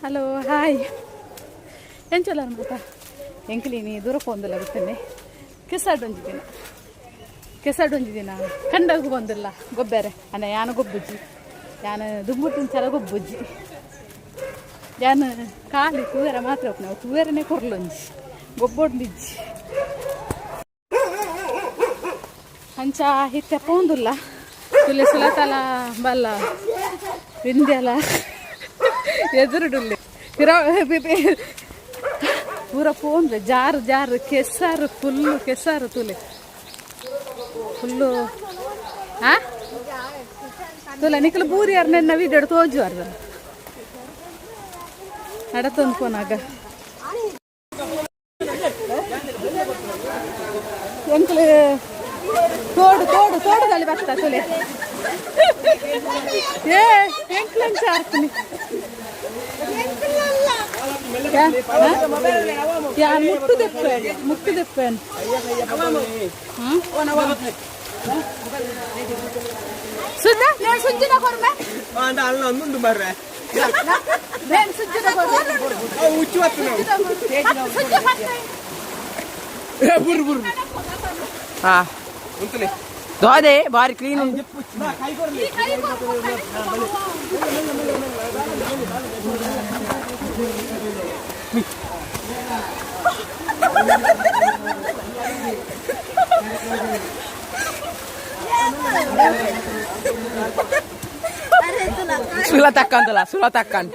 Hello, hi, ಎಂಚೊಲ್ಲರ್ ಮಾತ? ಎಂಕ್ಲಿನಿ ದೂರ ಪೋಂದಿಲ್ಲ ಗೊತ್ತೇನೆ. ಕೆಸಾಡ್ ಒಂಜಿ ದಿನ, ಕೆಸಾಡ್ ಒಂಜಿ ದಿನ ಕಂಡಗು ಬಂದಿಲ್ಲ ಗೊಬ್ಬೆರೆ. ಅನ್ನ ಯಾನ ಗೊಬ್ಬುಜ್ಜಿ, ಯಾನ ದುಂಬುಟ್ಟಿಂಚಲ ಗೊಬ್ಬುಜ್ಜಿ. ಯಾನ್ ಖಾಲಿ ತೂವೆರ ಮಾತ್ರ ನಾವು, ತೂವೆರನೇ ಕೊರ್ಲೊಂಜಿ ಗೊಬ್ಬೊಡ್ಲಿಜ್ಜಿ. ಅಂಚ ಇತ್ತೆ ಪೋಂದುಲ್ಲ. ತುಲೆ ಸುಲತಲ ಬಲ್ಲ ವಿಂದ್ಯಲ ಎದುರುಡುಲ್ಲೆ ಪೂರ ಪೋಂದ್ರೆ ಜಾರು ಜಾರು ಕೆಸರು, ಫುಲ್ಲು ಕೆಸರು. ತುಲೆ ಫುಲ್ಲು. ಆ ತುಲೆ ನಿಕಲು ಬೂರಿಯಾರ್ ನೆನ್ನ ವಿಡಿಯೋಡ್ ತೋಜು ಅರ್ಧ ನಡತೊಂದು ಪೋನಾಗ. ಎಂಕ್ಲು ತೋಡು ತೋಡು ತೋಡುದಲ್ಲಿ ಬರ್ತಾ ತುಲೆ. ಏ ಎಂಕ್ಲಂಚ ಆರ್ತೀನಿ. ಯಾನ್ ಮುಟ್ಟು ದೆಪ್ಪೆ, ಮುಟ್ಟು ದೆಪ್ಪೇನು. ಸುದ್ದ నేను ಸುಜ್ಜಿನ ಕೊರ್ಮೆ. ಅಲ್ಲ, ಒಂದುಂಡು ಬರ್ರೆ. నేను ಸುಜ್ಜಿನ ಕೊರ್ಮೆ. ಉಚ್ಚು ಬತ್ತು. ಸುಜ್ಜ ಪತ್ತೆ. ಬುರ್ ಬುರ್. ಹಾ. ಉಂತುಲೆ. ದೋದೆ ಬಾರಿ ಕ್ಲೀನ್ ಉಂಟು. ಈ ಕೈ ಕೊರ್ಪು. ಸುಲತಕ್ಕ ಅಂತಲ್ಲ, ಸುಲತಕ್ಕ ಅಂತ.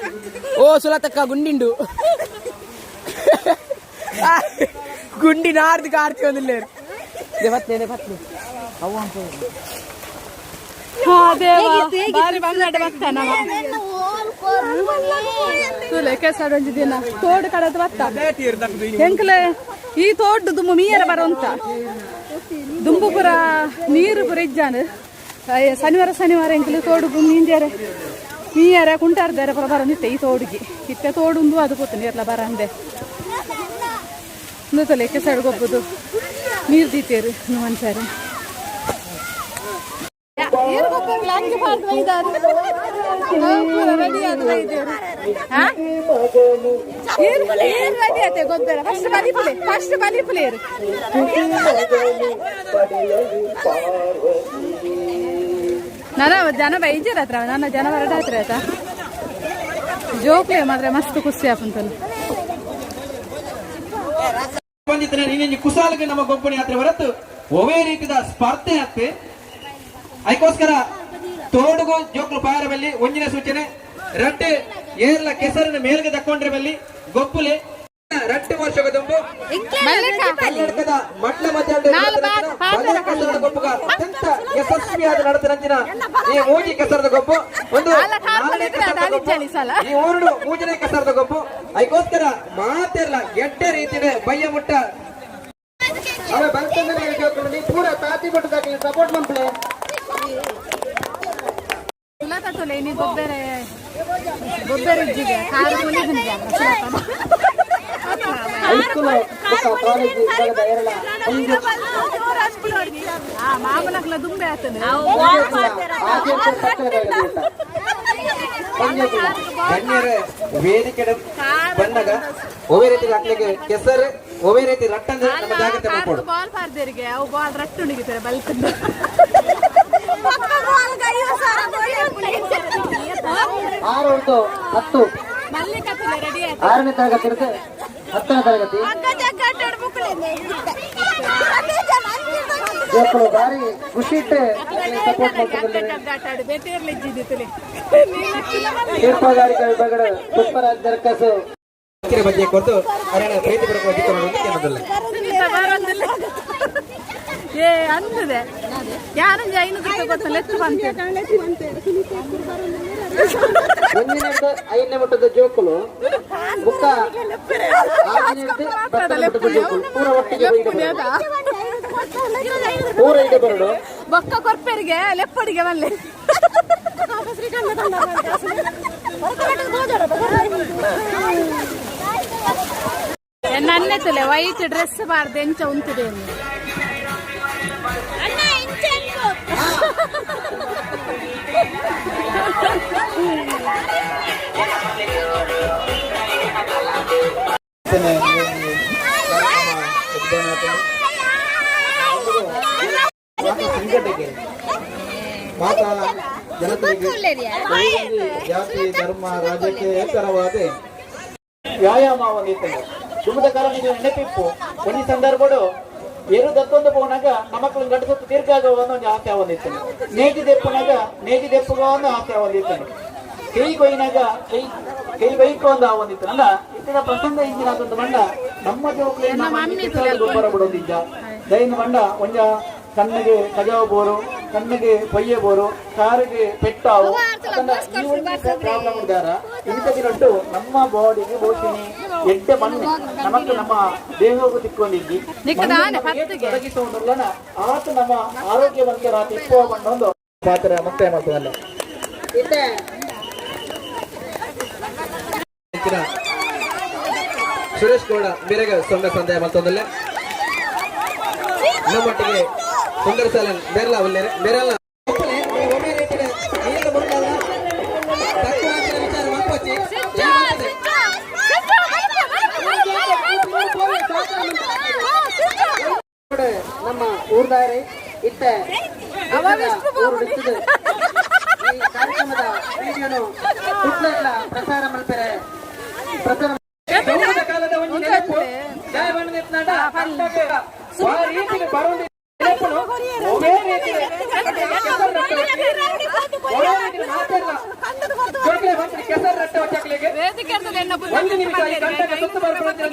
ಓ ಸುಲತಕ್ಕ, ಗುಂಡಿಂಡು ಗುಂಡಿ ನಾರ್ದು ಕಾರ್ತಿ ಒಂದಿಲ್ಲ. ಪತ್ನೆ ಪತ್ನೆ. ಹಾ ದೇವ, ಬಾರಿ ಬಂಗಡ ಬತ್ತ ನಮ್ಮ. ತುಲೆ ಕೆಸಡು ಒಂಜಿ ದಿನ ತೋಡು ಕಡದು ಬತ್ತ. ಎಂಕ್ಲೆ ಈ ತೋಡು ದುಂಬು ಮೀಯರ ಬರುವಂತ ದುಂಬು ಪುರ ನೀರು ಪುರ ಇಜ್ಜಾನು. ಶನಿವಾರ ಶನಿವಾರ ಎಂಕ್ಲು ತೋಡುಗು ಮೀಂಜಾರೆ, ಮೀಯರೆ ಕುಂಟಾರ್ದಾರೆ ಪುರ ಬರೋಂದಿತ್ತೆ ಈ ತೋಡುಗಿ. ಇತ್ತೆ ತೋಡುಂದು ಅದು ಪೋತು ನೀರ್ಲ ಬರಂದೆ. ತುಲೆ ಕೆಸಡು ಗೊಬ್ಬುದು ನೀರು ದೀತೇರು ಒಂದ್ಸಾರಿ. ನೀರು ಗೊಬ್ಬರ ಅಂಗಿ ಪಾಡ್ದು ಒಯ್ದಾರು, ಪೂರ ರೆಡಿ ಆದ್ ಒಯ್ದೇರು. ಹಾ? ಏರ್ ಏರ್ ರೆಡಿ ಆತೆ ಗೊಬ್ಬರ. ಫಸ್ಟ್ ಬಲಿಪುಲೆ, ಫಸ್ಟ್ ಬಲಿಪುಲೇರು. ನನ್ನ ಜನ ಬೈಜರ್ ಹತ್ರ, ನನ್ನ ಜನ ಬರಡ ಹತ್ರ ಆಯ್ತಾ. ಜೋಕ್ಲೆ ಮಾತ್ರ ಮಸ್ತ್ ಖುಷಿ ಆಪುಂತಲ್ಲ. ಬಂದಿತ್ತನೆ ನೀನು ಕುಸಾಲಿಗೆ ನಮ್ಮ ಗೊಬ್ಬನಿ ಯಾತ್ರೆ ಹೊರತು ಒವೇ ರೀತಿಯ ಸ್ಪರ್ಧೆ ಅತ್ತೆ. ಅದಕ್ಕೋಸ್ಕರ ತೋಡುಗು ಜೋಕ್ಲು ಪಾಯರ ಬಲ್ಲಿ ಒಂಜಿನ ಸೂಚನೆ. ರಟ್ಟೆ ಏರ್ಲ ಕೆಸರಿನ ಮೇಲ್ಗೆ ತಕ್ಕೊಂಡ್ರೆ ಬಲ್ಲಿ ಗೊಬ್ಬುಲೆ. ರಟ್ಟೆ ವರ್ಷದ ದುಂಬು ಕರ್ನಾಟಕದ ಮಟ್ಲ ಮಧ್ಯ ಕೆಸರದ ಗೊಬ್ಬುಗ ಅತ್ಯಂತ ಯಶಸ್ವಿಯಾದ ನಡತನಂಚಿನ ಈ ಮೂಜಿ ಕೆಸರದ ಗೊಬ್ಬು ಒಂದು ನಾಲ್ಕನೇ ಕೆಸರದ ಗೊಬ್ಬು. ಈ ಊರುಡು ಮೂಜನೇ ಕೆಸರದ ಗೊಬ್ಬು. ಅದಕ್ಕೋಸ್ಕರ ಮಾತಿರ್ಲ ಎಡ್ಡೆ ರೀತಿಯ ಬಯ್ಯ ಮುಟ್ಟ ಅವೆ ಬಂತಂದ್ರೆ ಪೂರ ತಾತಿ ಕೊಟ್ಟು ಸಪೋರ್ಟ್ ಮಂಪ್ಲೆ. ಸುಲತ ತುಲೆ ನೀ ಗೊಬ್ಬರ ಗೊಬ್ಬರ ಇಜ್ಜಿಗೆ ಕಾರು ಹೈಸ್ಕೂಲ್ ಕಾಲೇಜ್ ವಿಭಾಗದ ಎರಳ ಒಂದು ಆ ಮಾಮನಕ್ಲ ದುಂಬೆ ಆತನ. ಗಣ್ಯರ ವೇದಿಕೆ ಬಂದಾಗ ಒವೇ ರೀತಿ ಹಾಕ್ಲಿಕ್ಕೆ ಕೆಸರು, ಒವೇ ರೀತಿ ರಟ್ಟಂದ್ರೆ ನಮ್ಮ ಜಾಗ್ರತೆ ಮಾಡ್ಕೊಡು. ಬಾಲ್ ಪಾರ್ದೇರಿಗೆ ಅವು ಬಾಲ್ ರಟ್ಟು ಉಣಿಗಿತಾರೆ ಬಲ್ತಂದು. 6, 1, 10. ಮಲ್ಲಿಕತ್ತಲೆ ರೆಡಿ ಆಯ್ತು. 6ನೇ ತರಗತಿ ಇರುತ್ತೆ, 10ನೇ ತರಗತಿ ಜೋಕುಲು ಬಾರಿ ಖುಷಿ ಇಟ್ಟು ಸಪೋರ್ಟ್ ಮಾಡ್ತಿದ್ದಾರೆ. ಆಟ ಬೇಟೇರ್ಲಿ ಇಜ್ಜಿದ್ದಿತ್ತಲೆ. ತೀರ್ಪುಗಾರಿಕಾ ವಿಭಾಗದ ಪುಷ್ಪರಾಜ್ ದರ್ಕಸು. ಬಗ್ಗೆ ಕೊಟ್ಟು ಅರಣ್ಯ ಪ್ರೀತಿ ಬರಬೇಕು. ಏ ಅಂದದೆ ಯಾರಂಜ 500 ರೂಪಾಯಿ ಕೊಟ್ಟು ಲೆತ್ತು ಬಂತೆ. 1ನೇದು 5ನೇ ಮಟ್ಟದ ಜೋಕುಲು ಬುಕ್ಕ 6ನೇದು 10ನೇ ಮಟ್ಟದ ಜೋಕುಲು ಪೂರ ಒಟ್ಟಿಗೆ ಬೈದು ಬರೋದು. ಪೂರ ಇಡೆ ಬರಡು. ಬೊಕ್ಕ ಕೊರ್ಪೆರಿಗೆ ಲೆಪ್ಪಡಿಗೆ ಮಲ್ಲೆ. ನನ್ನೆತ್ತಲೆ ವೈಟ್ ಡ್ರೆಸ್ ಬಾರ್ದು ಎಂಚ ಉಂತುದೆ. ಅಂಚನೆ ಸಂಘಟನೆ ಮಾತಾ ಜನತೆಗೆ ಜಾತಿ ಧರ್ಮ ರಾಜಕೀಯೇತರವಾದ ವ್ಯಾಯಾಮ ಒಂದಿತ್ತಂಗೆ ದುಮ್ಮದ ಕಾಲ ನೀವು ನೆನಪಿಪ್ಪು. ಒಂಜಿ ಸಂದರ್ಭಡು ಎರು ದತ್ತೊಂದು ಪೋನಾಗ ನಮಕ್ಳು ಗಂಟು ಸುತ್ತು ತೀರ್ಗಾಗ ಒಂದು ಆಸೆ ಒಂದಿತ್ತಂಗೆ, ನೇಜಿ ದೆಪ್ಪುನಾಗ ನೇಜಿ ದೆಪ್ಪುಗ ಒಂದು ಆಸೆ ಒಂದಿತ್ತಂಗೆ, ಕೈ ಕೊಯ್ನಾಗ ಕೈ ಕೈ ಬೈಕು ಒಂದು ಒಂದಿತ್ತನಲ್ಲ. ಇತ್ತಿನ ಪ್ರಸಂಗ ಇಂಜಿನ ಅದೊಂದು ಮಂಡ ನಮ್ಮ ಜೋಕ್ಲೆ ನಮ್ಮ ಗೊಬ್ಬರ ಬಿಡೋದಿದ್ದ ದೈನ ಮಂಡ ಒಂಜ ಕಣ್ಣಿಗೆ ಕಜಾವು ಬೋರು, ಕಣ್ಣಿಗೆ ಪೊಯ್ಯೆ ಬೋರು, ಕಾರಿಗೆ ಪೆಟ್ಟಾವು ಪ್ರಾಬ್ಲಮ್ ಇದ್ದಾರ. ಇಂಥ ದಿನಟ್ಟು ನಮ್ಮ ಬಾಡಿಗೆ ಬೋಷಿಣಿ ಎಡ್ಡೆ ಮಣ್ಣು ನಮಕ್ ನಮ್ಮ ದೇಹಕ್ಕೂ ತಿಕ್ಕೊಂಡಿದ್ದಿ ತೊಡಗಿಸುವುದಲ್ಲ ಆತ ನಮ್ಮ ಆರೋಗ್ಯವಂತರಾತ ಇಪ್ಪುವ ಮಣ್ಣೊಂದು ಪಾತ್ರ ಮುಕ್ತಾಯ ಮಾಡ್ತದಲ್ಲ. ಸುರೇಶ್ ಗೌಡ ಮೇರೆಗೆ ಸೊನ್ನೆ ಸಂದಾಯ ಮಲ್ತೊಂದಲ್ಲ. ನಮ್ಮೊಟ್ಟಿಗೆ ಸುಂದರ ಸಾಲನ್ ಬೇರೆಲ್ಲ ಒಲ್ಲೇರೆ ಬೇರೆಲ್ಲ ನಮ್ಮ ಊರ್ದಾರೆ ಇತ್ತ ಊರು ಈ ಕಾರ್ಯಕ್ರಮದ ವಿಡಿಯೋನು ಕುಟ್ಲ ಪ್ರಸಾರ ಮಲ್ಪೆರೆ ಪ್ರಸಾರ ಕಾಲದ ಒಂದು ನೆನಪು ಜಯ ಬಣ್ಣದ ರೀತಿಗೆ ಬರೋದು ನೆನಪುನು ಒವೇ ರೀತಿಗೆ ಒವೇ ರೀತಿಗೆ ಮಾತಾಡಲ್ಲ. ಜೋಕ್ಲೆ ಬಂತ್ರಿ ಕೆಸರು ರಟ್ಟೆ ಚಕ್ಲಿಗೆ ಒಂದು ನಿಮಿಷ ಈ ಕಂಟಕ ಸುತ್ತು ಬರ್ಕೊಂಡು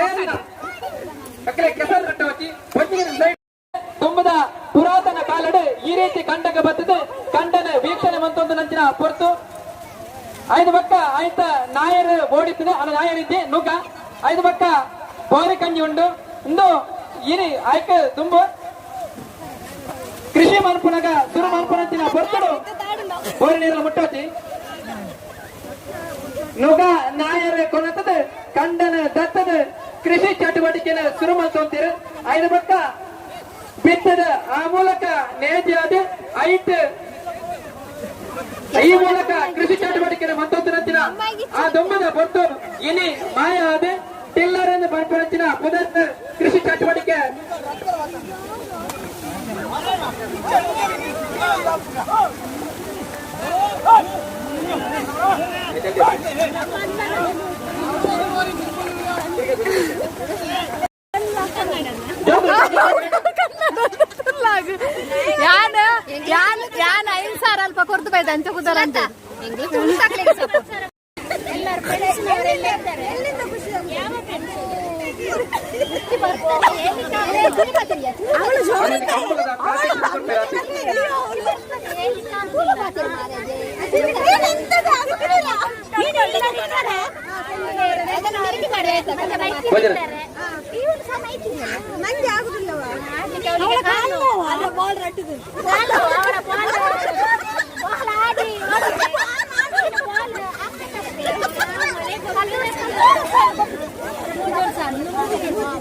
ಏನಿಲ್ಲ ಅಕ್ಕಲೆ ಕೆಸರು ರಟ್ಟೆ ವಚ್ಚಿ ಒಂದು ನಿಮಿಷ. ತುಂಬದ ಪುರಾತನ ಕಾಲಡು ಈ ರೀತಿ ಕಂಡಕ ಬತ್ತದು ಕಂಡನ ವೀಕ್ಷಣೆ ಮಂತೊಂದು ನಂಚಿನ ಪೊರ್ತು ಐದು ಬಕ್ಕ ಆಯ್ತ ನಾಯರ್ ಓಡಿತದೆ ಅಲ್ಲ ನಾಯರ್ ಇದ್ದೆ ನುಗ್ಗ ಐದು ಬಕ್ಕ ಬಾರಿ ಕಂಜಿ ಉಂಡು ಇಂದು ಇನಿ ಆಯ್ಕೆ ತುಂಬ ಕೃಷಿ ಮನ್ಪುನಗ ಸುರು ಮನ್ಪುನಂಚಿನ ಪೊರ್ತುಡು ಬೋರಿ ನೀರು ಮುಟ್ಟೋತಿ ನುಗ ನಾಯರ್ ಕೊನತದ ಕಂಡನ ದತ್ತದ ಕೃಷಿ ಚಟುವಟಿಕೆನ ಸುರು ಮಲ್ತೊಂತೀರು. ಐದು ಬಕ್ಕ ಬಿತ್ತದ ಆ ಮೂಲಕ ನೇಜಿ ಐಟ್ ಈ ಮೂಲಕ ಕೃಷಿ ಚಟುವಟಿಕೆ ಮತ್ತೊಂದು ಆ ದೊಂಬದ ಬೊಟ್ಟು ಇನಿ ಮಾಯ ಆದ ಟಿಲ್ಲರ್ ಎಂದು ಪನ್ಪುನಂಚಿನ ಪುನರ್ ಕೃಷಿ ಚಟುವಟಿಕೆ. ಯಾನ್ ಯಾನ್ ಯಾನ್ 5 ಸಾವಿರ ಅಲ್ಪ ಕೊರ್ದು ಬೈದ ಅಂಚ ಕುದರಂತ. ನಂಗೆ ಆಗುದಿಲ್ಲವಾ? ಬಾಲ್ ರಟ್ಟಿದೆ.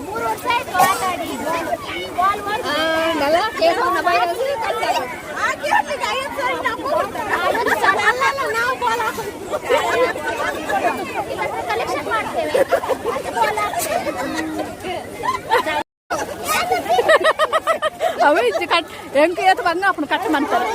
3 ವರ್ಷ ಆಯ್ತು ಆಟ ಆಡಿ ಬಾಲ್. ನಾವು ಬಾಲ್ ಕಲೆಕ್ಷನ್ ಮಾಡ್ತೇವೆ. ಅವೇ ಇಜ್ಜಿ ಕಟ್ ಎಂಕ್ ಏತ್ ಬಂಗ ಅಪ್ಪನ ಕಟ್ ಮಂತಾರೆ.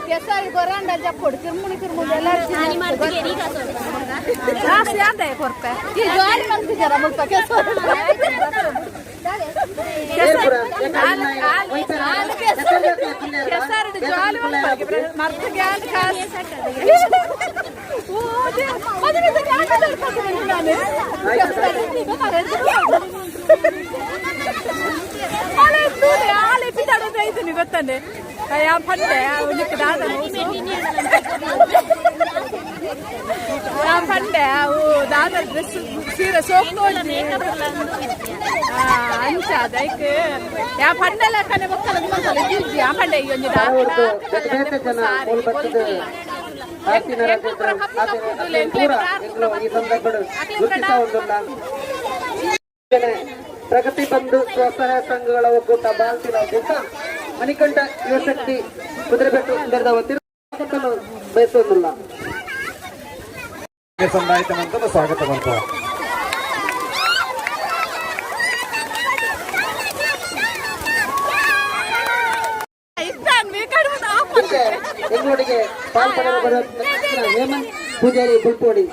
ಕೆಸರು ಗೊರಂಡ ಜಪ್ಪೊಡು ಕಿರ್ಮುಣಿ ಕಿರ್ಮುಣಿ ಎಲ್ಲ ಜಾಸ್ತಿ ಆದ ಕೊರ್ಪೆ ಈ ಜಾಲಿ ಮಂತಿದ್ದಾರ ಮುಲ್ಪ ಕೆಸರು ಕೆಸರು ಜಾಲಿ ಮರ್ತ ಗ್ಯಾನ್ ಕಾಸು ಆಲೆ ಪಿತಾಡೋದು ಐತೀನಿ ಗೊತ್ತಾನೆ ಯಾ ಪಂಡೆ ಅವನಿಗೆ ದಾದ. ಪಂಡೆ ಅವು ದಾದ ಡ್ರೆಸ್ ಸೀರೆ ಸೋಕು ಅಂಚ ಅದಕ್ಕೆ ಯಾ ಪಂಡೆಲ ಕನೆ ಬೊಕ್ಕಲ ಮಂತಲ ಇಜ್ಜಿ ಆ ಪಂಡೆ ಒಂಜಿ ಬೇತೆ ಜನ ಮೂಲ ಬರ್ತದೆ ಪೂರ ಈ ಸಂದರ್ಭ ಗುರುತಿಸ ಒಂದುಲ್ಲ. ಪ್ರಗತಿ ಬಂಧು ಸ್ವಸಹಾಯ ಸಂಘಗಳ ಒಕ್ಕೂಟ ಬಾಲ್ತಿನ ಒಕ್ಕೂಟ ಮಣಿಕಂಠ ಯುವಶಕ್ತಿ ಕುದುರೆಬೆಟ್ಟು ತಿರುಗನ್ನು ಬಯಸುವುದಿಲ್ಲ. ಸಂದಾಯಿತ ಮಂತದ ಸ್ವಾಗತ ಮಾಡ್ತಾರೆ. ಎಂಗ್ಲೋಡಿಗೆ ಪಾಲ್ಪಡೆಯಲು ಬರುವ ಹೇಮಂತ್ ಪೂಜಾರಿ ಬುಲ್ಪೋಡಿ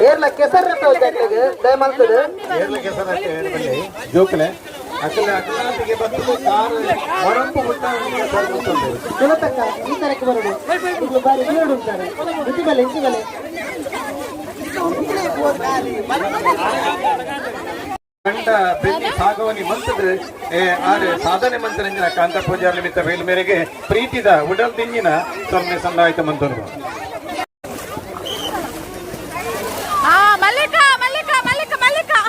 ಏರ್ಲ ಕೆಸರು ದಯಮಾಲ್ತದೆ. ಏರ್ಲ ಕೆಸರಕ್ಕೆ ಬಲ್ಲಿ ಜೋಕಲೆ ಅಕಲ ಅಕಲಾತಿಗೆ ಬತ್ತು ಕಾರು ಹೊರಂಪು ಮುಟ್ಟ. ಸುಲತಕ್ಕ ಈ ತರಕ್ಕೆ ಬರೋದು ಇಬ್ರು ಬಾರಿ ಬೀಡು ಉಂಟಾರೆ. ಇಂಚಿ ಬಲೆ, ಇಂಚಿ ಬಲೆ. ಕಂಡ ಬೆನ್ನಿ ಸಾಗವನಿ ಮಂತದ ಆರೆ ಸಾಧನೆ ಮಂತರಂಜಿನ ಕಾಂತ ಪೂಜಾರಿ ನಿಮಿತ್ತ ವೇಲ್ ಮೇರೆಗೆ ಪ್ರೀತಿದ ಉಡಲ್ ದಿಂಗಿನ ಸೊನ್ನೆ ಸಂದಾಯಿತ ಮಂತರು. ಆ ಮಲ್ಲಿಕಾ, ಮಲ್ಲಿಕಾ, ಮಲ್ಲಿಕಾ, ಮಲ್ಲಿಕಾ,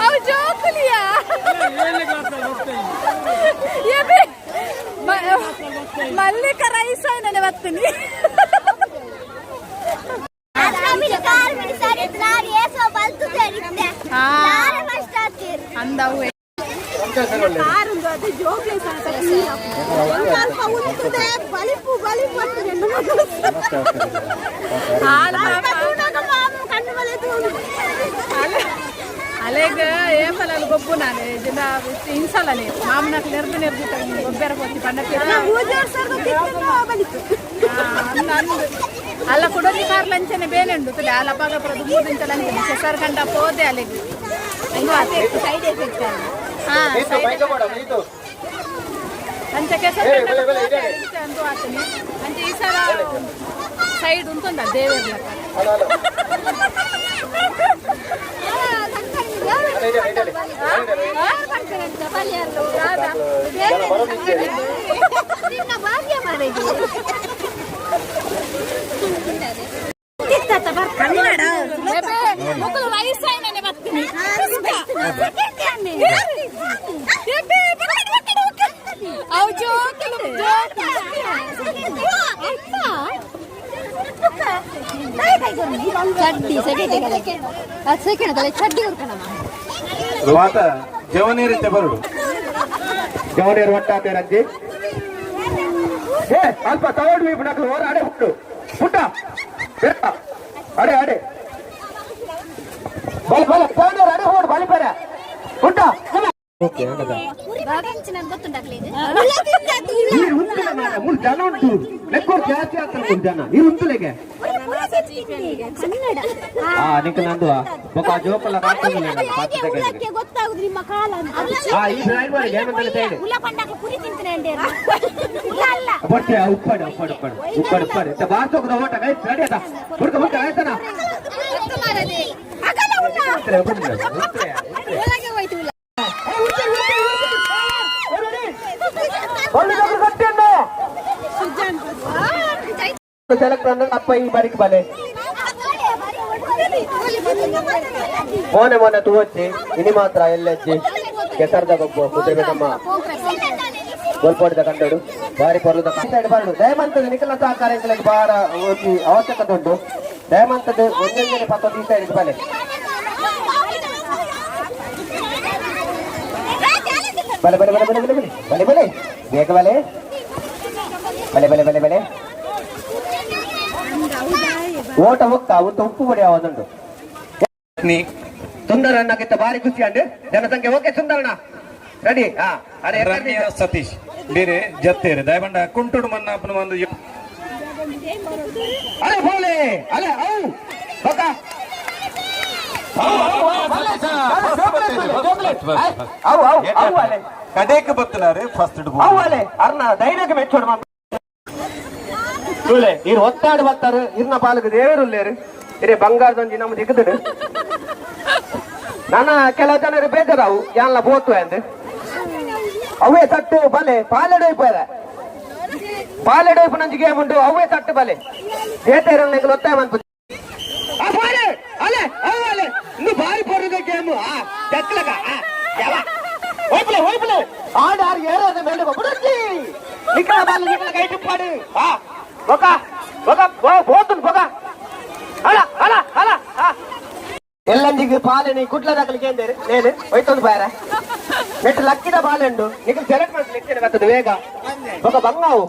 ಅವು ಜೋಕುಲಿಯಾ. ಎಬಿ ಮಲ್ಲಿಕ ರೈಸ್ ನೆನೆ ಬರ್ತೀನಿ. ಅಂದವು. ಬಲಿಪು ಬಲಿಪು ಅಂತ. ಅಲೆಗ ಏಪಲಲ್ಲಿ ಗೊಬ್ಬು ನಾನು ಜಿನ ಇನ್ಸಲನೆ ಮಾಮನಕ್ ನೆರ್ದು ನೆರ್ದು ಗೊಬ್ಬರ ಪೋತಿ ಪಂಡ. ಅಲ್ಲ ಕುಡೊಂಜಿ ಕಾರ್ ಲಂಚನೆ ಬೇನೆ ಉಂಡು ತುಲೆ ಅಲ್ಲ ಅಪ್ಪಾಗ ಪುರ ದುಂಬು ದಿಂಚ ಲಂಚನೆ ಕೆಸರು ಕಂಡ ಪೋದೆ ಅಲೆಗ್. Side effect. ಹಾ, ಅಂಚ ಕೆಸರು ಕಂಡ ಪೋದೆ ಅಂಚ ಅಂದು ಆತನಿ. ಅಂಚ ಈ ಸಲ ಸೈಡ್ ಉಂಟುಂದ ದೇವರ್ಲಕ್ಕ. ನಿನ್ನ ಭಾಗ್ಯ ಮಾರೇಜಿ. ಕನ್ನಡ. ಮುಕ್ಕಲು ರೈಸ್ ನೆನೆ ಬರ್ತೀನಿ. ಅವು ಜೋಕುಲು ಜೋಕುಲು. ಚಡ್ಡಿ ಸೆಕೆಂಡ್ ಅದು ಸೆಕೆಂಡ್ ಅದಲ್ಲ, ಚಡ್ಡಿ ಹುರ್ಕಣಮ್ಮ. ಮಾತ ಜವನೇರಿತೆ ಬರುಡು. ಜವನೇರು ಒಟ್ಟಾತೆ ರಂಜಿ. ಏ ಅಲ್ಪ ತಗೊಂಡು ನಕಲು ಹೊರ ಅಡೆ ಹುಟ್ಟು ಪುಟ್ಟ ಬೇಡ ಅಡೆ ಅಡೆ ಬಲ ಬಲ ತಗೊಂಡು ಅಡೆ ಹೋಡು ಬಲಿ ಬೇರೆ ಪುಟ್ಟ. ನೀರು ಉಂಟುಲೆ ಮಾರ್ರೆ, ಮೂರು ಜನ ಉಂಟು ಲೆಕ್ಕೋರ್ ಜಾಸ್ತಿ ಆಗ್ತಾರೆ. ಮೂರು ಜನ ನೀರು ಉಂಟುಲೆಗೆ. ಹಾ, ನಿಕ್ ನಂದು ಬೊಕ ಜೋಕಲ್ಲ ಕಾಡ್ತಂದಿಲ್ಲ ನಾನು ಪಾತ್ರ ಸೆಕೆಂಡ್. ಗೊತ್ತಾಗುದು ನಿಮ್ಮ ಕಾಲ ಅಂತ. ಹಾ, ಈ ಸೈಡ್ ಮಾಡಿ ಹೇಮಂತನ ಸೈಡ್. ಉಲ್ಲ ಪಂಡಾಕ ಪುರಿ ತಿಂತನೆ ಅಂದೆ ಉಲ್ಲ ಅಲ್ಲ. ಬಟ್ಟೆ ಉಪ್ಪಡು ಉಪ್ಪಡು ಉಪ್ಪಡು ಉಪ್ಪಡು ಉಪ್ಪಡು ಇಂತ ಬಾರ್ಸೋಕದ ಓಟ ಕೈ ರೆಡಿ ಅದ ಹುಡ್ಕ ಹುಡ್ಕ ಆಯ್ತಾನ. ಅಗಲ ಉಲ್ಲ. ಒಳಗೆ ಹೋಯ್ತು ಉಲ್ಲ. ಸೆಲೆಕ್ಟ್ ಅಪ್ಪ ಈ ಬಾರಿಕ್ ಬಲೆ ಮೋನೆ ಮೋನೆ ತೂವಚ್ಚಿ ಇನಿ ಮಾತ್ರ ಎಲ್ಲಜ್ಜಿ ಕೆಸರ್ದ ಗೊಬ್ಬು ಕುದುರೆ ನಮ್ಮ ಗೋಲ್ಪೋಡಿದ ಕಂಡೋಡು ಬಾರಿ ಪೊರ್ಲುದ ಸೈಡ್ ಬರಡು. ದಯಮಂತದ ನಿಖಲ ಸಹಕಾರ ಎಂಕಲೆಗ್ ಬಾರ ಒಂಜಿ ಅವಶ್ಯಕತೆ ಉಂಟು. ದಯಮಂತದ ಒಂದೊಂದನೆ ಪತ್ತೊಂದು ಈ ಸೈಡ್ ಬಲೆ. ಬಲೆ ಬಲೆ ಬಲೆ ಬಲೆ ಬಲೆ ಬಲೆ ಬಲೆ ಬಲೆ ಬೇಗ ಬಲೆ ಬಲೆ ಬಲೆ ಬಲೆ ಬಲೆ. ಓಟ ಹೋಗ್ತಾ ಉಂಟು ಉಪ್ಪು ಪೊಡಿ ಯಾವದುಂಟು. ನೀ ಸುಂದರಣ್ಣಕ್ಕಿಂತ ಬಾರಿ ಖುಷಿ ಅಂಡ್ ಜನಸಂಖ್ಯೆ. Okay ಸುಂದರಣ್ಣ ready. ಹಾ ಅರೆ. ರಮ್ಯಾ ಸತೀಶ್ ಬೇರೆ ಜತ್ತೇರು ದಯಬಂಡ ಕುಂಟುಡು ಮನ್ನಾಪನ ಒಂದು. ಅರೆ ಬೋಲೆ ಅಲೆ ಔ ಬಕ ಅವು ಅವು ಅವು ಅಲೆ. ಕಡೇಕ್ ಬತ್ತಲಾರೆ ಫಸ್ಟ್. ಅವು ಅಲೆ ಅರ್ನ ಧೈರ್ಯಕ್ಕೆ ಮೆಚ್ಚೋಡು ಮಾಮ ತೂಲೆ ಇರು ಒತ್ತಾಡು ಬತ್ತಾರೆ. ಇರ್ನ ಪಾಲಕ ದೇವರು ಇರೇ ಬಂಗಾರದೊಂಜಿ ನಮ್ಮ ದಿಕ್ಕದಡು. ನನ್ನ ಕೆಲವು ಜನರು ಬೇಜಾರಾವು ಯಾನ್ಲ ಬೋತು ಅಂದ್. ಅವೇ ತಟ್ಟು ಬಲೆ ಪಾಲೆಡೆ ಪೋರೆ. ಪಾಲೆಡ್ ನಂಜಿ ಗೇಮ್ ಉಂಡು ಅವೇ ತಟ್ಟು ಬಲೆ ಏತೇರಲ್ ನಿಕಲ್ ಒತ್ತಾಯ ಮನ್ಪು ಅಲೆ ಅಲೆ ಇಂದು ಬಾರಿ ಪೋರುದ ಗೇಮ್ ಆ ಜಕ್ಲಗ ಆ ಯಾವ ಹೋಯ್ಪಲೆ ಹೋಯ್ಪಲೆ ಆಡ ಆರು ಏರದ ಮೇಲೆ ಬುಡಚ್ಚಿ ನಿಕಲ ಬಾಲ್ ನಿಕಲ ಕೈ ಟಿಪ್ಪಾಡು ಆ ಬೊಕ ಬೊಕ ಬೋತುನ್ ಬೊಕ ಅಲ ಅಲ ಅಲ ಎಲ್ಲಂಜಿಗೆ ಪಾಲನೆ ಕುಡ್ಲದಾಕಲಿಗೆ ಏಂದೇರು ನೇನು ಹೋಯ್ತೊಂದು ಬಾರ ನೆಟ್ ಲಕ್ಕಿದ ಬಾಲೆಂಡು ನಿಕಲ್ ಸೆಲೆಕ್ಟ್ ಮಾಡಿ ಲೆಕ್ಕನೆ ಬರ್ತದೆ ವೇಗ ಬೊಕ ಬಂಗಾವು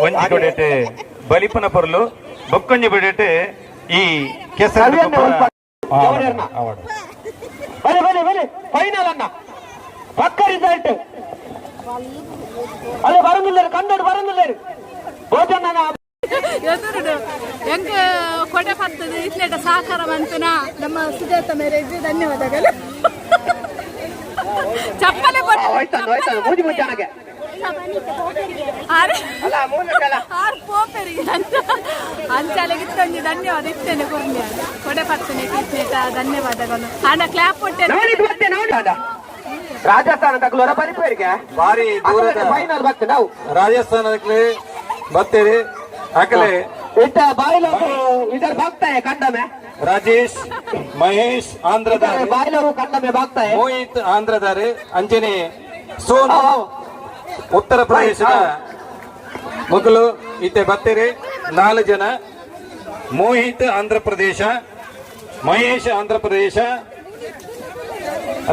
ಒಂಜಿ ಕೊಡೆಟೆ ಬಲಿಪನ ಪೊರ್ಲು ಬೊಕ್ಕೊಂಜಿ ಬಿಡೆಟೆ ಈ ಕೆಸರು ಬಲೆ ಬಲೆ ಬಲೆ ಫೈನಲ್ ಅನ್ನ ಪಕ್ಕ ರಿಸಲ್ಟ್ ಅಲ್ಲೇ ಬರಂಗಿಲ್ಲ ಕನ್ನಡ ಬರಂಗಿಲ್ಲ ಭೋಜನ ಎದುರುಡು ಹೆಂಗ ಕೊಡೆ ಪತ್ತದ ಇತ್ಲೇಟ ಸಹಕಾರ ಮಂತನ ನಮ್ಮ ಸುಜಾತ ಮೇರೆಗೆ ಧನ್ಯವಾದಗಳು. ಚಪ್ಪಲೆ ಕೊಟ್ಟು ಮೂಜಿ ಮುಂಚಾನಗೆ ಆರು ಪೋಪೆರಿಗೆ ಅಂತ ಅಂಚಾಲೆಗೆ ಇತ್ತೊಂಜಿ ಧನ್ಯವಾದ ಇತ್ತೇನೆ ಕೊರ್ನೆ ಕೊಡೆ ಪತ್ತನೆ ಇತ್ಲೇಟ ಧನ್ಯವಾದಗಳು. ಹಣ ಕ್ಲಾಪ್ ಕೊಟ್ಟೆ. ರಾಜಸ್ಥಾನ ತಗಲೋರ ಪರಿಪೇರಿಗೆ ಭಾರಿ ದೂರದ ಫೈನಲ್ ಬರ್ತದೆ ನಾವು ರಾಜಸ್ಥಾನಕ್ಕೆ ಬರ್ತೀರಿ ಆಕಲೆ ಇಟ್ಟ ಬಾಯಿಲೋ इधर भागता है कंडा में. ರಾಜೇಶ್ ಮಹೇಶ್ ಆಂಧ್ರದಾರೆ ಬಾಯಿಲೋ ಕಂಡ में भागता है. ಮೋಹಿತ್ ಆಂಧ್ರದಾರೆ ಅಂಜನೆ ಸೋನು ಉತ್ತರ ಪ್ರದೇಶದ ಮೊದಲು ಇತ್ತೆ ಬರ್ತೀರಿ 4 ಜನ. ಮೋಹಿತ್ ಆಂಧ್ರ ಪ್ರದೇಶ, ಮಹೇಶ್ ಆಂಧ್ರ ಪ್ರದೇಶ,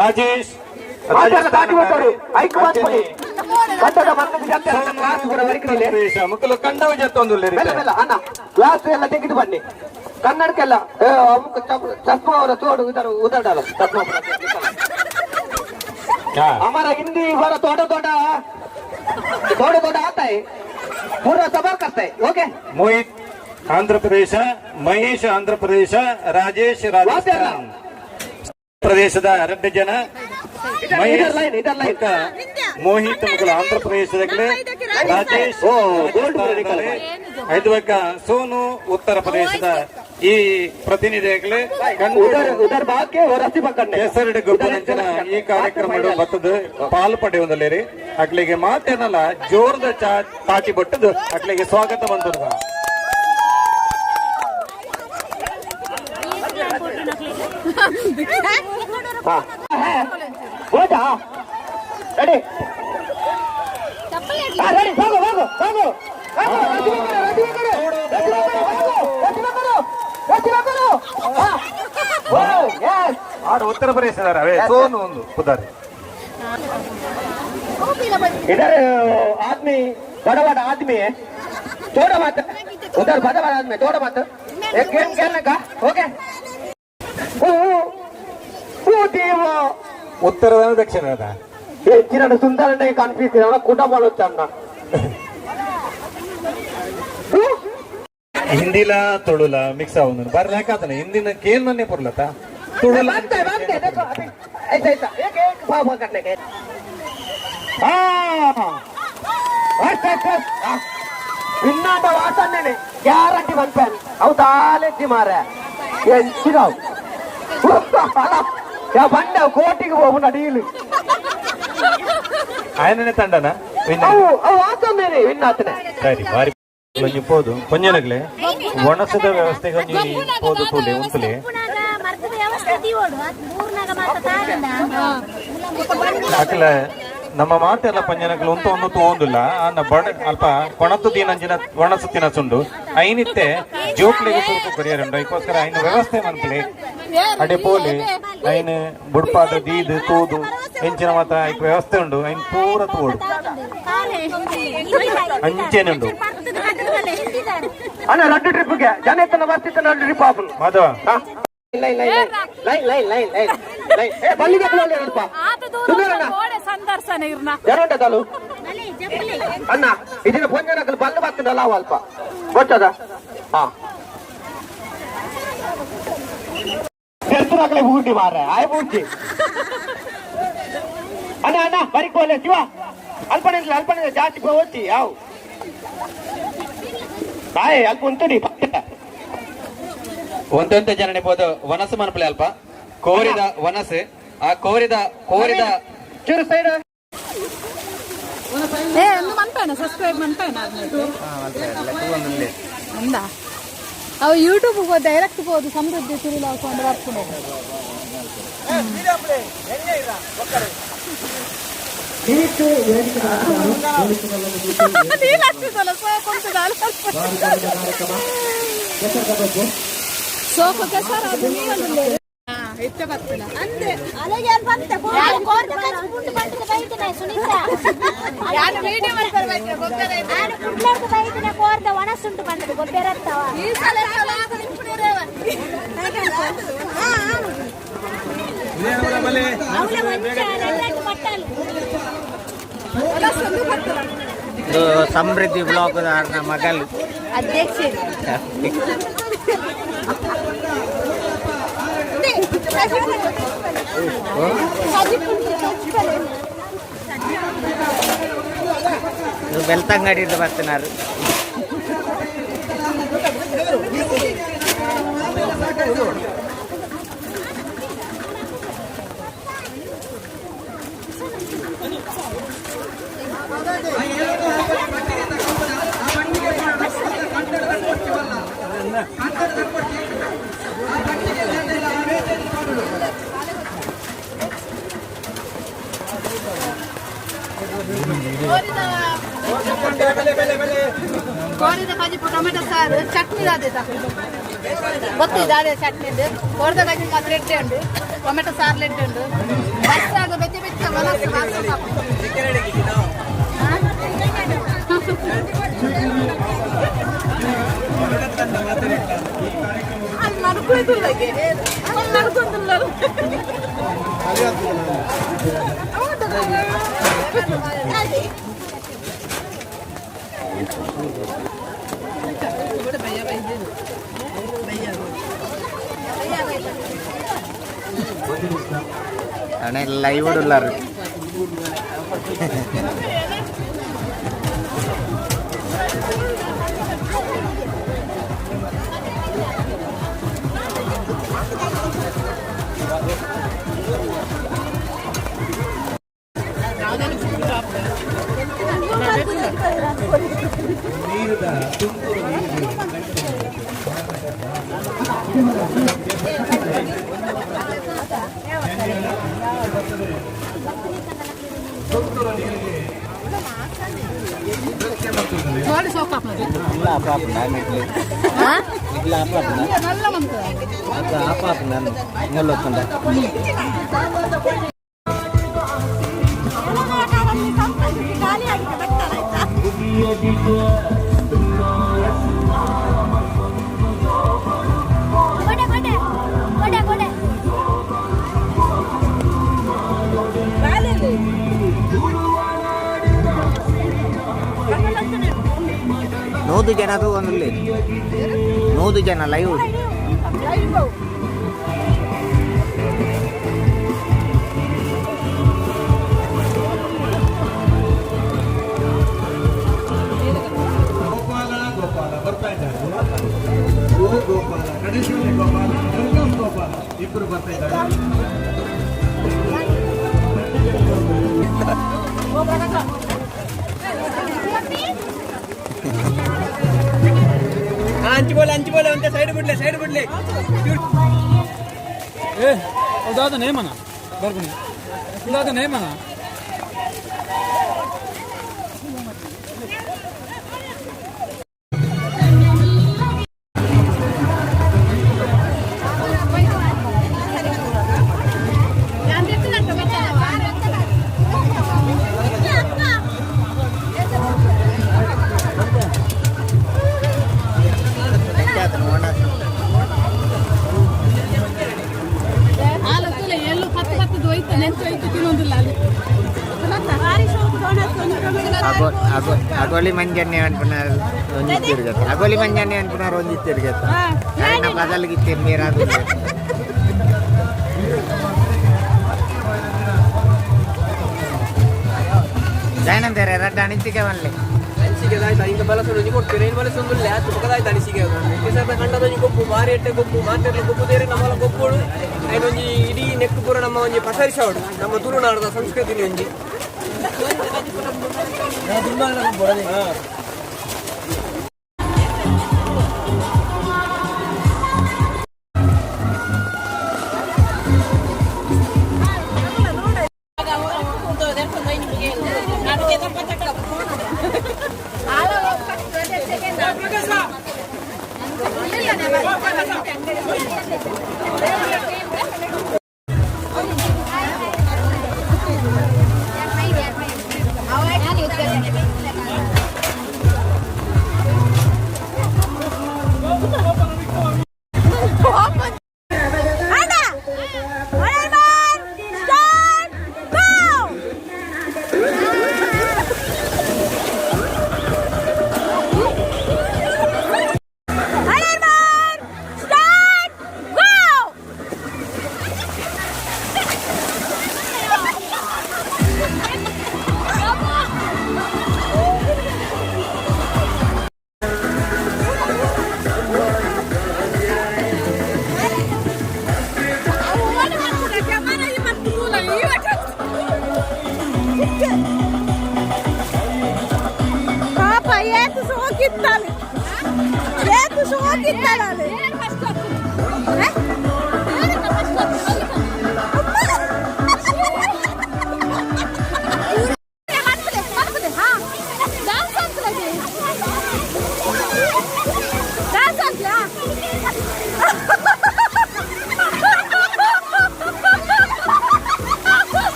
ರಾಜೇಶ್ ಮುಕ್ಕಲು ಕಂಡವ ಜತ್ತೊಂದು ಕ್ಲಾಸ್ ಎಲ್ಲ ತೆಗೆದು ಬನ್ನಿ ಕನ್ನಡಕ್ಕೆಲ್ಲ ಚಸ್ಮಾ ಅವರ ತೋಡು ಉದಡಲ್ಲ ಚಸ್ಮಾ. हमारा हिंदी बड़ा थोड़ा थोड़ा थोड़ा थोड़ा आता है, पूरा सबर करता है. ओके ಮೋಹಿತ್ ಆಂಧ್ರ ಪ್ರದೇಶ, ಮಹೇಶ್ ಆಂಧ್ರ ಪ್ರದೇಶ, ರಾಜೇಶ್ ರಾಜಸ್ಥಾನ್ ಪ್ರದೇಶದ 2 ಜನ. ಮಹೇಶ್ ಮೋಹಿತ್ ಮುಕ್ಕಲು ಆಂಧ್ರ ಪ್ರದೇಶದಾಗಲೇ, ರಾಜೇಶ್ ಐದುವಕ್ಕ ಸೋನು ಉತ್ತರ ಪ್ರದೇಶದ ಈ ಪ್ರತಿನಿಧಿಗಳೇ ಕೆಸರಡು ಗೊಬ್ಬರಂಜನ ಈ ಕಾರ್ಯಕ್ರಮ ಬತ್ತದ ಪಾಲು ಪಡೆಯುವುದಲ್ಲೇರಿ. ಅಕ್ಲಿಗೆ ಮಾತೇನಲ್ಲ ಜೋರದ ತಾಟಿ ಬಟ್ಟದು ಅಕ್ಲಿಗೆ ಸ್ವಾಗತ ಬಂತದ. ರೆಡಿ ರೆಡಿ ಹೋಗು ಹೋಗು ಹೋಗು. ಉತ್ತರ ಪ್ರದೇಶದ ಸೋನು ಒಂದು ಪುದಾರಿ. इधर आदमी बड़ा बड़ा आदमी है, थोड़ा मत उधर बड़ा बड़ा आदमी थोड़ा मत एक गेम खेलने का. ओके ಉತ್ತರದ ದಕ್ಷಿಣದ ಹೆಚ್ಚಿನ ಸುಂದರ ಕನ್ಫ್ಯೂಸ್ ಕುಟುಂಬ ಅನ್ನ ಹಿಂದಿಲ ತುಳುಲ ಮಿಕ್ಸ್ ಆവുಂದು ಬರ್ಲಿ ಹಾಕಾತನ ಹಿಂದಿನ ಕೇಳ್ಮನ್ನೇ ಪುರ್ಲತ ತುಳುಲ. ಇನ್ನೊಂದು ವಾಸನೆ ಗ್ಯಾರಂಟಿ ಬಂದ್ಪೇನ್ ಅವು ತಾಲೆಜ್ಜಿ ಮಾರ ಎಂಚಿನವು ಬಂಡ ಕೋಟಿಗೆ ಹೋಗುಣ ಡೀಲು. ఆయననే ತಂಡನ ಅವು ಅವು ವಾಸನೆ ವಿನ್ನಾತನೆ. ಸರಿ ಬಾರಿ ಒಂಜಿ ಪೋದು ಪೊಂಜನಗ್ಲೆ ಒಣಸದ ವ್ಯವಸ್ಥೆಗೆ ಒಂಜಿ ಪೋದು ತೂಲೆ ಉಂತುಲೆ. ಅಕಲ ನಮ್ಮ ಮಾತೆಲ್ಲ ಪಂಜನಗ್ಲು ಉಂತ ಒಂದು ತೋಂದುಲ್ಲ ಅನ್ನ ಬಡ ಅಲ್ಪ ಕೊಣತು ದಿನಂಜಿನ ಒಣಸು ತಿನಸುಂಡು ಐನಿತ್ತೆ ಜೋಕ್ಲಿಗೆ ಸುರುಕು ಕೊರಿಯರುಂಡು. ಐಕೋಸ್ಕರ ಐನ ವ್ಯವಸ್ಥೆ ಮನ್ಪಲೆ ಅಡೆ ಪೋಲೆ ಐನ್ ಬುಡ್ಪಾದ ದೀದ್ ತೂದು ಎಂಚಿನ ಮಾತ್ರ ಐಕ್ ವ್ಯವಸ್ಥೆ ಉಂಡು ಐನ್ ಪೂರ ತೋಡು ಅಂಚೆನುಂಡು. ಅಣ್ಣ ರಡ್ಡು ಟ್ರಿಪ್ಗೆ ಜನ ಎತ್ತನ ಬರ್ತಿತ್ತ ರಡ್ಡು ಟ್ರಿಪ್ ಆಪುನು ಮಾಧವ ಇಲ್ಲ ಇಲ್ಲ ಇಲ್ಲ line line line line line ಏ ಬಲ್ಲಿ ದಕ್ಕಲಲ್ಲಿ ಅಲ್ಪ ಸುಂದರಣ್ಣ ಸಂದರ್ಶನ ಇರ್ನ ಜನ ಉಂಟದಲು ಅಣ್ಣ ಇದನ್ನ ಪೊಂಜನಕಲ್ ಬಲ್ಲು ಬರ್ತದಲ್ಲ ಅವ ಅಲ್ಪ ಗೊತ್ತದ. ಹಾ ಎತ್ತುನಾಕಲೆ ಊಟಿ ಮಾರ್ರೆ ಆಯ್ ಬೂಟಿ ಅಣ್ಣ ಅಣ್ಣ ಬರಿಕೋಲೆ ಶಿವ ಅಲ್ಪನೆ ಅಲ್ಪನೆ ಜಾಸ್ತಿ ಹೋಗ್ತಿ ಯಾವ ಬಾಯ್ ಅಲ್ಪ ಉಂಟುಡಿ. ಒಂತೊಂತೆ ಜನನೆ ಪೋದು ವನಸು ಮನ್ಪಲೆ ಅಲ್ಪ ಕೋರಿದ ವನಸು ಆ ಕೋರಿದ ಕೋರಿದ ಚೂರು ಸೈಡ್. ಏ ಒಂದು ಮನ್ಪೇನ ಸಬ್ಸ್ಕ್ರೈಬ್ ಮನ್ಪೇನ ಅಂದ ಅವು ಯೂಟ್ಯೂಬ್ ಡೈರೆಕ್ಟ್ ಹೋದು ಸಮೃದ್ಧಿ ತಿರುಳು ಹಾಕೊಂಡು ಬರ್ಕೊಂಡು. ಸೋಕು ಕೆಸರು ಅದು ನೀರೊಂದು ಇತ್ತೆ ಬರ್ತದೆ. ಅಲೆಗೆ ಏನ್ ಬಂತ ಕೋರ್ದ ಕಚ್ ಪುಂಡು ಬಂತದ ಬೈದಿನ ಸುನೀತಾ. ಯಾರು ವಿಡಿಯೋ ಮಾಡ್ತಾರೆ ಬೈತಾರೆ ಗೊಬ್ಬರ. ಆನು ಕುಡ್ಲಾರ್ದ ಬೈದಿನ ಕೋರ್ದ ಒಣಸುಂಟು ಬಂತದ ಗೊಬ್ಬರತ್ತವ. ಈ ಸಲ ಎಲ್ಲ ಆಗ ನಿಂಪುಣಿರೇವ. ಅವಳ ಮಂಚ ನೆಲ್ಲಟ್ಟು ಪಟ್ಟಲು. ಸಮೃದ್ಧಿ ಬ್ಲಾಕ್ ಮಗಲು. ಅಧ್ಯಕ್ಷ. ಬೆಳ್ತಂಗಡಿ ಬರ್ತಿನಾರು. ಕೋರಿದ ಕಜಿಪು, ಟೊಮೆಟೊ ಸಾರು, ಚಟ್ನಿ ದಾದೆ ಗೊತ್ತಿದೆ ಅದೇ ಚಟ್ನಿ. ಕೋರಿದ ಕಜಿಪು ಮಾತ್ರ ಎಡ್ಡೆ ಉಂಟು, ಟೊಮೆಟೊ ಸಾರು ಎಡ್ಡೆ ಉಂಟು. ಬಸ್ಸಾಗ ಬೆಚ್ಚ ಬೆಚ್ಚ ಮನಸ್ಸು ವಾಸ ಸಾಕು. ಅಲ್ಲಿ ನಡ್ಕೊಯ್ತಿಲ್ಲ, ಅಲ್ಲಿ ನಡ್ಕೊಂತಿಲ್ಲ. ಲೈವ್ ಉಳ್ಳಾರು. ಕೋಳಿ ಸೋಕಾಪ್ನದು ನಲ್ಲ ಮಂತದ. ಖಾಲಿ ಆಗಿದೆ ಬರ್ತಾರಾಯ್ತಾ. ಕೊಡೆ ಕೊಡೆ ಕೊಡೆ ಕೊಡೆ. 100 ಜನ ತಗೊಂಡಿಲ್ಲ, 100 ಜನ ಲೈವ್. ಗೋಪಾಲ ಗೋಪಾಲ ಬರ್ತಾ ಇದ್ದಾರೆ. ಗೋ ಗೋಪಾಲ, ಗಣೇಶನ ಗೋಪಾಲ, ದುರ್ಗಂ ಗೋಪಾಲ ಇಬ್ಬರು ಬರ್ತಾ ಇದ್ದಾರೆ. ಅಂಚು ಬೋಲೆ, ಅಂಚು ಬೋಲೆ ಅಂತ ಸೈಡ್ ಬಿಡ್ಲೆ, ಸೈಡ್ ಬಿಡ್ಲೆ. ಏ ದಾದ ನೇಮನ ಬರ್ಬನಿ ದಾದ ನೇಮನ. ಹಾಲು ಎಲ್ಲೂ ಪತ್ತು ಪತ್ತು ಹೋಯ್ತು ನೆಂಚು ಹೋಯ್ತು ತಿನ್ನೋದಿಲ್ಲ ಅಲ್ಲಿ. ಅಗೋಲಿ ಮಂಜನ್ನೆ ಅನ್ಪುನಾರು ಒಂಜಿ ತಿರುಗತ್ತೆ, ಅಗೋಲಿ ಮಂಜನ್ನೆ ಅನ್ಪುನಾರು ಒಂಜಿ ತಿರುಗತ್ತೆ. ఆయన ಬದಲಿಗೆ ನೀರಾದ ಜಾಯ್ನಂತಾರೆ ರಡ್ಡ ಅಣಿತಿಕೆ ಮಲ್ಲೆ. ಸಿಗದ ಆಯ್ತಾ ಇಂಕ ಬಲಸೊಂದು ಒಂಜಿ ಕೊಡ್ತೀರಿ ಏನು ಬಲಸೊಂದು ಆತು ಪಕ್ಕದಾಯ್ತು ಅನಿಸಿಕೆ ಕೆಸರ್ದ ಕಂಡದೊಂಜಿ ಗೊಬ್ಬು ಬಾರಿ ಎಟ್ಟೆ ಗೊಬ್ಬು ಮಾತೆರ್ಲ ಗೊಬ್ಬು ದೇರಿ ನಮ್ಮಲ ಗೊಬ್ಬುಡು ಐನೊಂಜಿ ಇಡೀ ನೆಕ್ ಪೂರ ನಮ್ಮ ಒಂಜಿ ಪಸರಿಸವಡು ನಮ್ಮ ತುಳುನಾಡದ ಸಂಸ್ಕೃತಿ ಒಂಜಿ. ಪಾಪ ಏತು ಸೋಕಿತ್ತಾಳೆ, ಏತು ಸೋಕಿತ್ತಾಳೆ.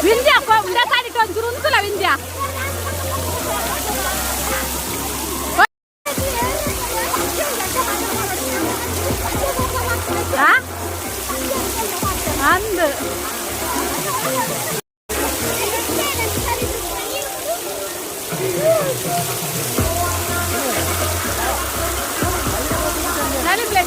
ವಿಂದ್ಯ ಉಂಡಸಾಡಿಟ್ಟು ಒಂಚೂರು ಉಂತುಲ ವಿಂದ್ಯ. ಅಂದ್ ನಲಿಪ್ಲೆ.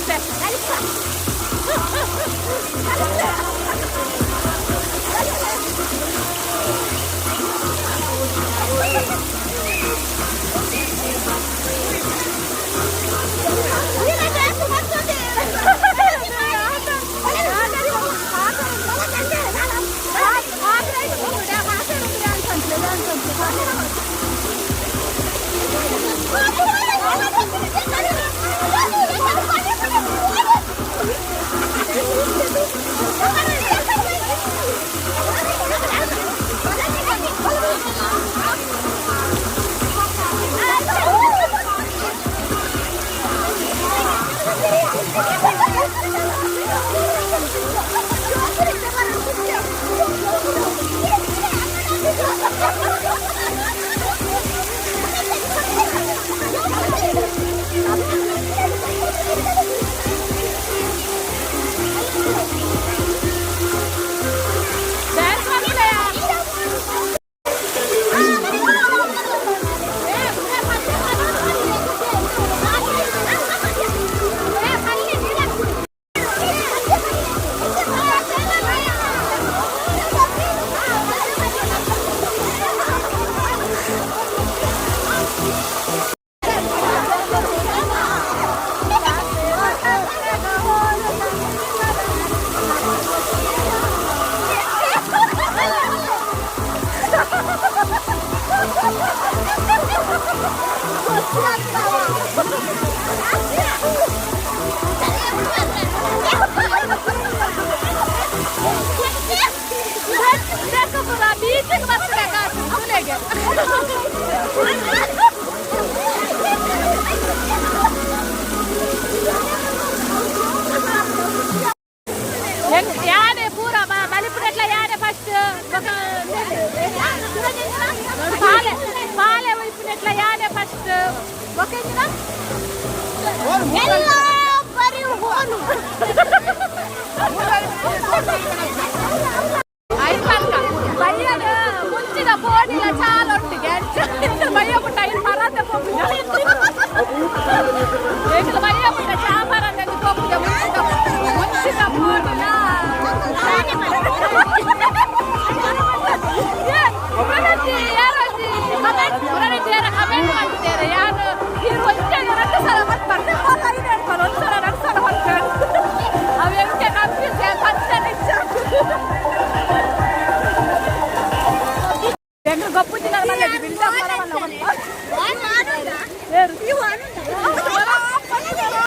ಯಾನೆ ಪೂರ ಬಲಿಪುಡಟ್ಲ ಯಾನೆ ಫಸ್ಟ್ ಪಾಲೆ ಪಾಲೆ ಒಯ್ಪುನೆಟ್ಲ ಯಾನೆ ಫಸ್ಟ್. ಎಲ್ಲ ಬರೀ ಹೋನು. ಐಪಲ್ಕ ಬಯ್ಯದ ಮುಂಚಿನ ಫೋನಿಲ್ಲ ಚಾಲ ಒಟ್ಟಿಗೆ ಬಯ್ಯ ಪುಟ್ಟ ಐದು ಮರತೆ. ಒಂಜಿ ಬಿಲ್ಡಪ್.